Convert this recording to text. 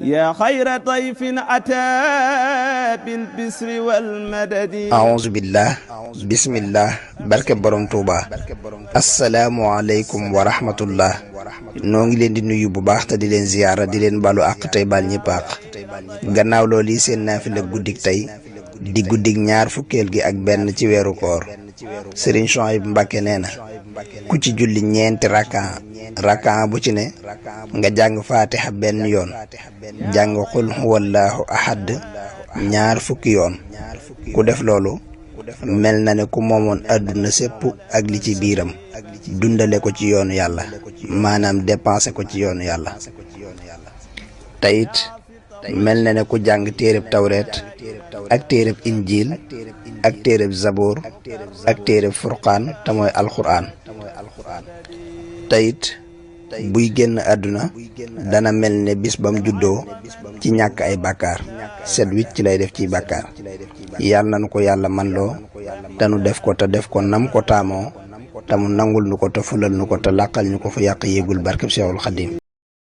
يا خير ضيف أتى بالبسر والمدد أعوذ بالله بسم الله barke borom Touba asalaamualeykum wa rahmatullah noo ngi leen di nuyu bu baax te di leen ziyaara di leen balu àq tey bal ñëpp àq gannaaw loolu yi seen naafila guddik tey di guddik ñaar fukkeel gi ak benn ci weeru koor Serigne Souhaïbou Mbacké nee na ku ci julli ñeenti rakaa bu ci ne nga jàng faatiha benn yoon jàng xul huwallaahu ahad ñaar fukki yoon ku def loolu mel na ne ku moomoon àdduna sépp ak li ci biiram dundale ko ci yoonu yàlla maanaam dépensé ko ci yoonu yàlla tayit mel na ne ku jàng téereb tawreet ak téereb injiil ak téereb zaboor ak téereb furqaan te mooy alxuraan tayit buy génn àdduna dana mel ne bis bam juddoo ci ñàkk ay bàkkaar set wicc ci lay def ci bàkkaar yàlla nanu ko yàlla man loo te nu def ko te def ko nam ko taamoo te mu nangul nu ko te fulal nu ko te làqal ñu ko fa yàq yéegul barkeb Seexul Xadiim